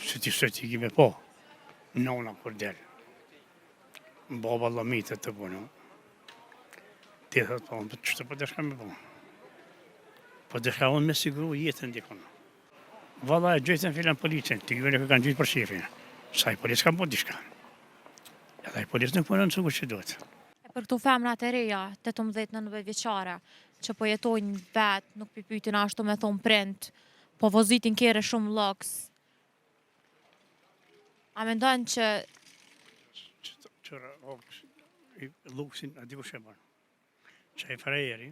Se ti se ti ki me po, nona kur del, baba llomitet të punu, ti thot po, po qëtë po deshka me po? Po deshka unë me siguru jetën dikun. Valla e gjujtën filan policin, ti nuk e kanë gjujtë për qefin, se ai polic ka bo diçka. Edhe ai polic nuk punon sikur që duhet. E për këto femrat e reja, 18-19 vjeçare, që po jetojnë vetë, nuk pi pytin ashtu me thonë prind, po vozitin kerre shumë luks. A mendon që Që, që, luksin, a di kush e bën? Që ai frajeri,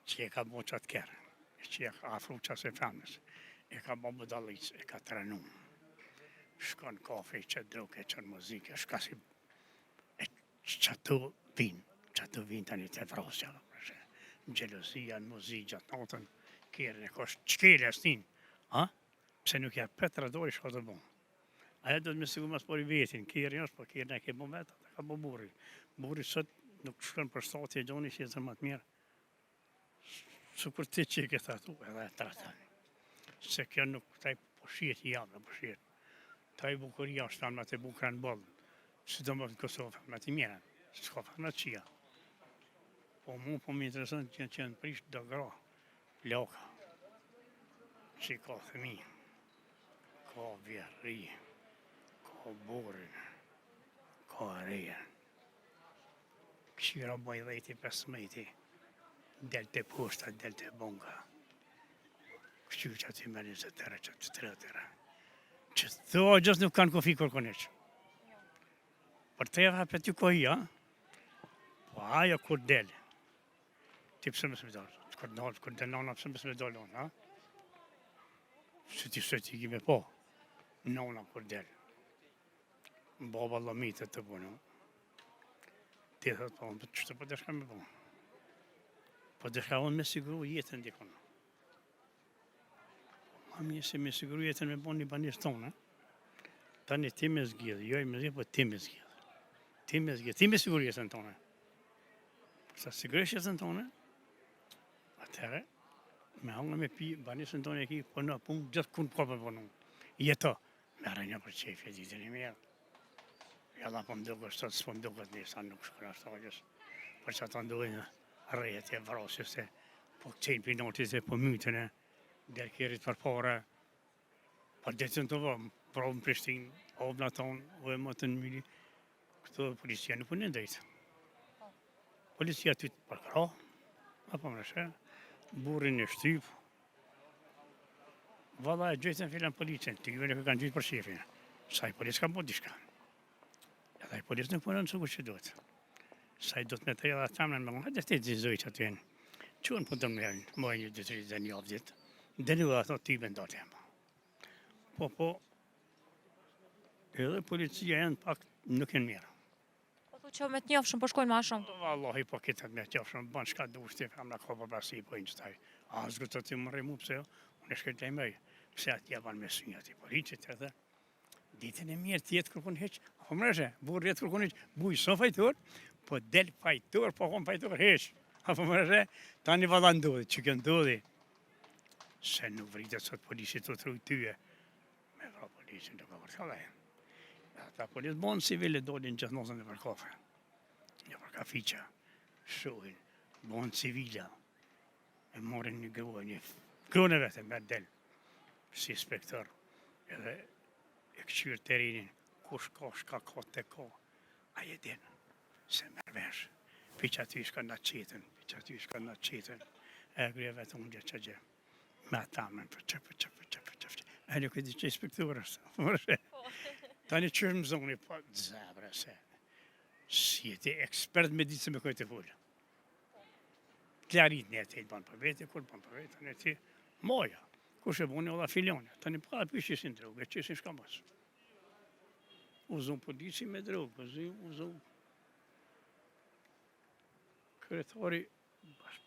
që e ka bo qatë kerr, që e ka afru qasaj femnës, e ka bo budallicë, e ka trenu. Shkon kafe, që drogë, që në muzikë, shka si... E qato vinë, qato vinë tani të vrasja, xhelozia në muzikë gjatë natën, kerrin e kosh, qkele e stin, a? Pse nuk ja pret radari shka të bon? Ajo do të me sigur mas pari vetin, kerrin është, po kerrin e ke bo vetë, ata ka bo burri. Burri sot nuk shkon për shtati e gjoni që jetë më të mirë. Sikur ti që e ke trajtu, edhe e trajton. Se kjo nuk taj po shihet i javë, po shihet. Taj bukuria është femrat e bukura në boll, sidomos në Kosovë, femrat e mira, s'ka femrat qia. Po mu po më intereson që që janë prish do gra, plaka, që ka fëmijë. Ka vjehrri, ka burrin, ka rejën. Kqyra boj dheti, pesmeti, del te poshta, del te banka. Kqyr që aty me 20 euro, që aty 30 euro. Që thua gjithë nuk kanë kufi kërkun hiç. Për të edhe për ty kohia, po ajo kur del, Ti pse mos me dalë? Kur dalë, kur del nana, pse mos me dalë unë, ha? Se ti se ti ki me po, nona kur del, baba llomitet të punu, ti thot po, po qëtë po deshka me po? Po deshka unë me siguru jetën dikun. Ma mirë se me siguru jetën me bo një banesë tonë, tani ti me zgjidh, jo i me zgjidh, po ti me zgjidh. Ti me zgjidh, ti me siguru jetën tonë. Sa sigurosh jetën tonë, atëherë, me hangër me pi, banesën tonë e ki, po në punë, gjithë kun po për punu. Jeto, me rënja për qejf e ditën e mirë. Jalla po më duket sot, s'po më duket nesër, nuk shkon ashtu gjës. Për që ata ndodhin rrjet e vrasje se po këqejnë për notit e po mytën e del kerrit përpara. Po ditën të vëmë, provë në Prishtinë, ovë në tonë, o e më të në myli, këto policia nuk punon drejtë. Policia ty të përkrah, apo më rëshe, burrin e shtyp, Valla e gjujtën filan policin, ti nuk e kanë gjujtë për qefin, se ai polic ka bo diçka. Edhe ai polic nuk punon sikur që duhet. Se ai do të me të edhe femrën me unë, hajde të të zojë që aty jenë. Quën po të më herë, më një, dy, tri, dhe një javë ditë. Dhe një dhe ato ti me ndotë jam. Po, po, edhe policia janë pak nuk janë mirë. Po thu që me të njofshëm, po shkojnë ma shumë. Po, vallahi, po këtë me të njofshëm, bën shka dush ti, femra ka për basi, po inë qëtaj. A, zgëtë të më rrimu, pse jo? Unë e shkërë të i pse atje ban me synja ti policit edhe. Ditën e mirë të jetë kërkun hiç, apo më reshe, burrë jetë kërkun hiç, buj s'o fajtor, po del fajtor, po kom fajtor hiç. Apo më reshe, tani valla ndodhi, që kjo ndodhi, se nuk vritet sot polici të trujt tyje, me vra policin të ka vërtë Ata policë bonë civile dolin gjithë në për kafe, në për kafiqa, shohin, bonë civila, e morën një grua, një grua në vete, me del, si inspektor, edhe e këqyrë terinin, kush ka, shka ka, të ka, a e din, se merr vesh, pi që aty shka në qetën, pi që aty shka në qetën, e grua vetë unë gjë që gjë, me ata me për që, për që, për që, për që, për që, e nuk e di që inspektor është, po. tani që më zoni, po, zebra se, si e ti ekspert me ditë se me kojtë të folë. Klarit një të ban për vete, kur ban për vete, në ti, moja, kush e boni olla filone, tani pa e pyshisin drogë, e qisin shka mos. U zunë polici me drogë, u zunë, u zunë. Kryetari,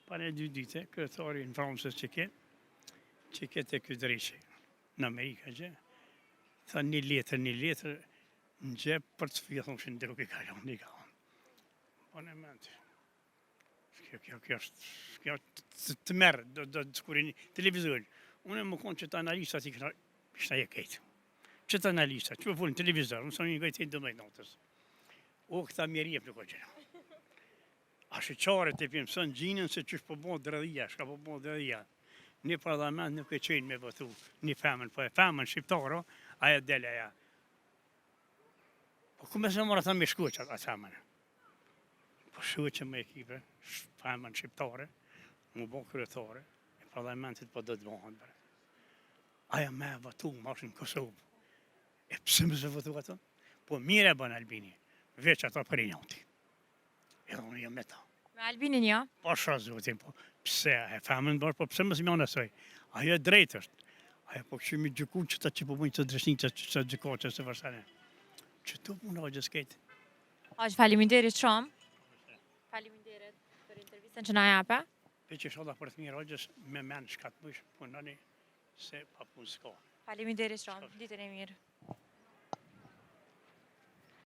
pa një dy dite, kryetari në Francës që ke, që ke të ky dreqi, në Amerika që, tha një letër, një letër, në gjep për të fillë, thonë që në drogë i ka lonë, i ka lonë. Po në mend. Kjo, kjo, kjo është, kjo të, të merë, do, do të skurini televizorin. Unë më konë që të analistat i këna, ishta e kejtë. Qëta analista, që po folin në televizor, unë s'e ngoj deri në natës. O, këta mjeri e nuk o gjëra. A shqiptarët të pjemë sën gjinën se qysh po bëhet dredhia, shka po bëhet dredhia. Një parlament nuk e qenë me votu një femën, po e femën shqiptaro, ajo del aja. Po ku me se mora tha me shku që atë femën? Po shu që me ekipe, femën shqiptare, mu bo kryetare, e parlamentit po do të bëhen. bre. Ajo me e votu, ma është në Kosovë. E pse më se votu ato? Po mirë e bën Albini, veç ato për inati. Edhe unë jam me ta. Me Albinin jo? Po shra zotin, po pse e femën bërë, po pse mos më anasoj? Ajo e drejtë është. Ajo po kështu mi gjyku që ta që po bëjnë të drejtësinë që që gjykot që se vërsane. Që tu punë o gjithë Hoxhë, faleminderit shumë. Faleminderit për intervistën që na jape. Veç inshallah për të mirë hoxhës me men shka të bëjsh, punoni se pa punë s'ka. Faleminderit shumë. Ditën e mirë.